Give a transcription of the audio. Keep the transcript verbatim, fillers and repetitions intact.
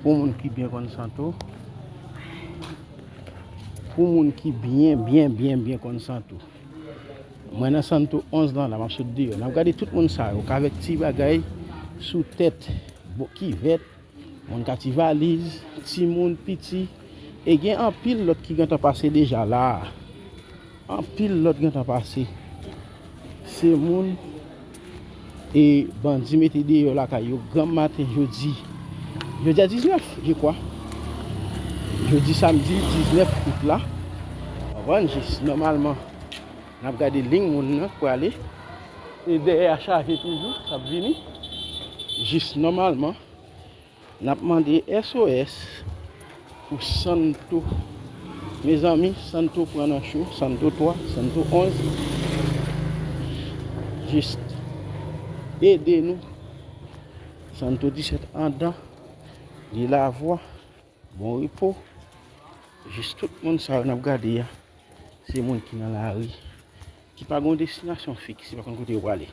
Pou moun ki byen konn Santo, pou moun ki byen, byen, byen, byen konn Santo, mwen nan Santo onz lan la, m ap sot deyò. N ap gade tout moun sa yo, k avèk ti bagay sou tèt, bon, kivèt, moun ka ti valiz, timoun, piti, e gen anpil lòt ki gentan pase deja la. Anpil lòt gentan pase. Se moun e bandi mete deyò lakay yo granm maten jodi. Jodi a diznèf, je kwa. Jodi samdi diznèf out la. Konprann, jis nòmalman, n ap gade liy moun nan k prale. E dèyè a chaje toujou, k ap vini. Jis nòmalman, n ap mande S O S pou Santo. Mezanmi, Santo pran nan cho, Santo twa, Santo onz. Jis ede nou. Santo disèt andan, li lavwa, bon repo. Jis tout moun sa yo n ap gade a, se moun ki nan lari, ki pa gen destinasyon fiks, ki pa konn kote yo prale.